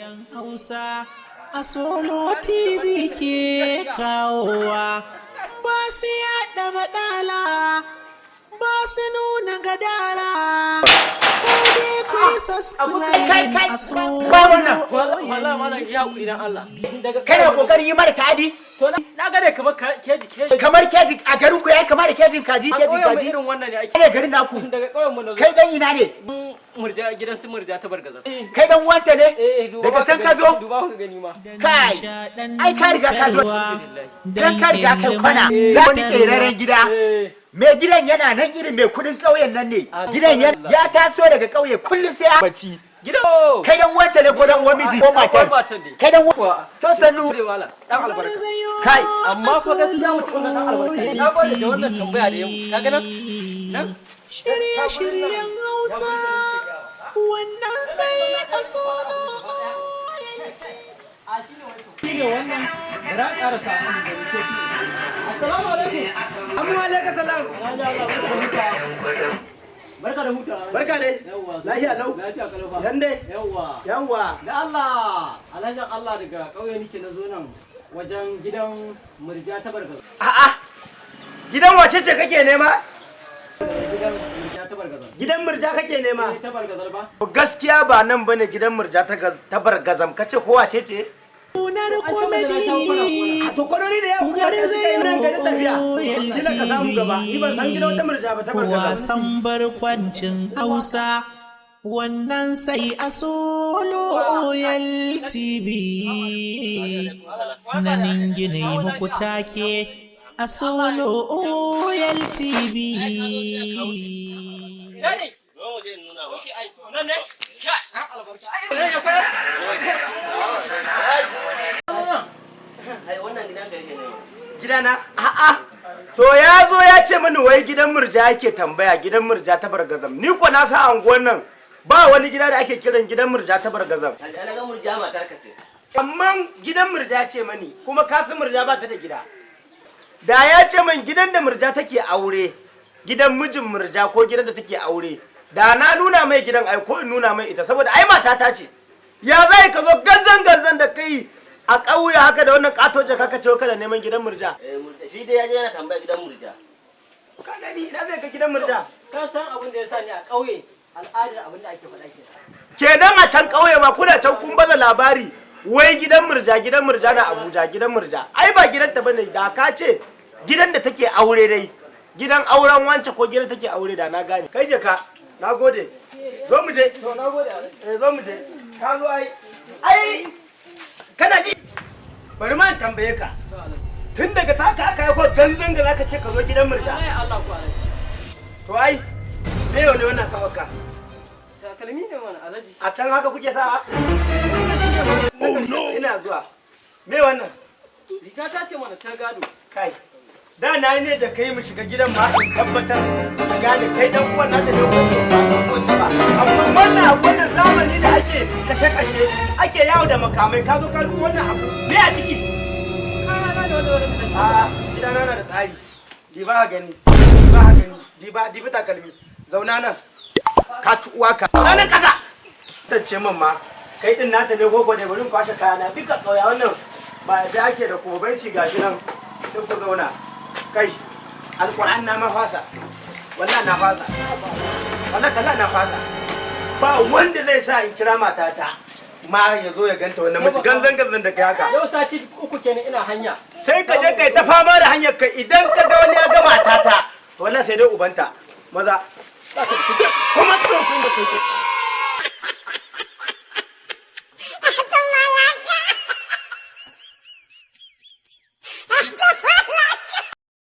Shirye-shiryen Hausa a Solo TV ke kawowa, ba su yaɗa baɗala, ba su nuna gadara. Ko dai ku yi subscribe a Solo. Ba wannan. Wallahi malam, ya haƙuri dan Allah. Daga Kana kokarin yi mara ta'adi. To, na ga dai kamar keji keji. Kamar keji a garin ku yayi kama da kejin kaji. A Kejin ƙauyen mu kaji. irin wannan ne ake. Ne garin naku? Daga ƙauyen mu na zo. Kai dan ina ne? Murja, gidan su Murja ta Bargaza. Kai dan uwanta ne? Eh, duba. Daga can ka zo? Duba ka gani ma. Kai, ai ka riga ka zo. Dan ka riga kai kwana za wani keraren gida. Mai gidan yana nan, irin mai kudin ƙauyen nan ne. Gidan ya taso daga ƙauye, kullum sai ya bacci. Gidan. Kai dan uwanta ne ko dan uwan miji ko matar? Matan ne. Kai dan uwa to, sannu. Wala dan albarka. Kai. Amma fa gaskiya mutum na dan albarka. Na gode da wannan tambaya da yamu. Kaga nan? Nan? Shirye-shiryen Hausa, wannan sai a Solo. Shine wannan da ran karasa. Assalamu alaikum. Amma alaika salam. Barka da hutawa. Barka dai. Yawwa. Lafiya lau. Lafiya kalau fa. Yan dai. Yawwa. Yawwa. Da Allah, alhajin Allah, daga ƙauye nake, na zo nan wajen gidan Murja ta Bargaza. A'a. Gidan wace ce kake nema? Gidan Murja ta Bargaza. Gidan Murja kake nema? Eh, ta Bargazar ba. Gaskiya ba nan bane gidan Murja ta Bargazam. Kace ko wace ce? Nunar comedy. A to, kwanoni da yawa kuma da suka yi nan gari tafiya. Kila ka samu gaba. Ni ban san gidan wata Murja ba ta Bargazam. Wasan barkwancin Hausa, wannan sai a Solo Royal TV. Na ningine muku take a Solo Royal TV. Ina ne? Okay, ai, to nan ne? Ya, dan albarka. Ai, ne ya fara? Ai wannan gidan ka yake ne. Gidana? A'a. To, ya zo ya ce mini wai gidan Murja yake tambaya, gidan Murja ta Bargazam. Ni ko na sa anguwan nan ba wani gida da ake kiran gidan Murja ta Bargazam. Alhaji, na ga Murja matar ka ce. Amma gidan Murja ce mani, kuma kasu Murja ba ta da gida. Da ya ce min gidan da Murja take aure, gidan mijin Murja ko gidan da take aure, da na nuna mai gidan ai ko in nuna mai ita, saboda ai mata ta ce. Ya zai ka zo ganzan ganzan da kai a ƙauye haka da wannan kato jaka, ka ce kana neman gidan Murja? Eh, Murja shi dai ya je yana tambaya gidan Murja. Ka gani, ina zai ga gidan Murja? Ka san abin da ya sa ni a ƙauye, al'adar abin da ake faɗa ke. Kenan a can ƙauye ma kuna can kun baza labari wai gidan Murja, gidan Murja na Abuja, gidan Murja. Ai ba gidanta bane. Da ka ce gidan da take aure dai, gidan auren wance ko gidan take aure, da na gane. Kai, je ka, na gode. Zo mu je. To, na gode, Alhaji. Eh, zo mu je. Ka zo ai. Ai kana ji, bari ma in tambaye ka. To, Alhaji. Tun daga taka aka yi ko ganzan ga zaka ce ka zo gidan Murja? Wallahi Allah ku, Alhaji. To ai me ne wannan kawaka? Takalmi ne mana, Alhaji. A can haka kuke sa? Wannan shi ne mana na ƙarshe. Ina zuwa, me wannan? Riga ta ce mana ta gado. Kai, da na ne da kai mu shiga gidan ma in tabbatar ka gane kai dan uwan nata ne ko ba dan uwan ta ba. Amma wannan zamani da ake kashe kashe, ake yawo da makamai, ka zo ka duba wannan abu, me a ciki? Kaya na da wanda wani. A gidana na da tsari. Di ba gani, di ba gani, di ba di bi takalmi. Zauna nan, ka ci uwa ka. Zauna nan kasa. Tance min ma kai din nata ne ko da bari in kwashe kayana duka. Kauya wannan ba da ake da kobanci. Gashi nan sai ku zauna. Kai, alquran na ma fasa, wallahi na fasa, wallahi kalla na fasa. Ba wanda zai sa in kira matata ma ya zo ya ganta wannan miji ganzan ganzan da kai haka. Yau sati 3 kenan ina hanya. Sai ka je kai ta fama da hanyar ka. Idan ka ga wani ya ga matata, to wallahi sai dai ubanta maza kuma tsofin da kai.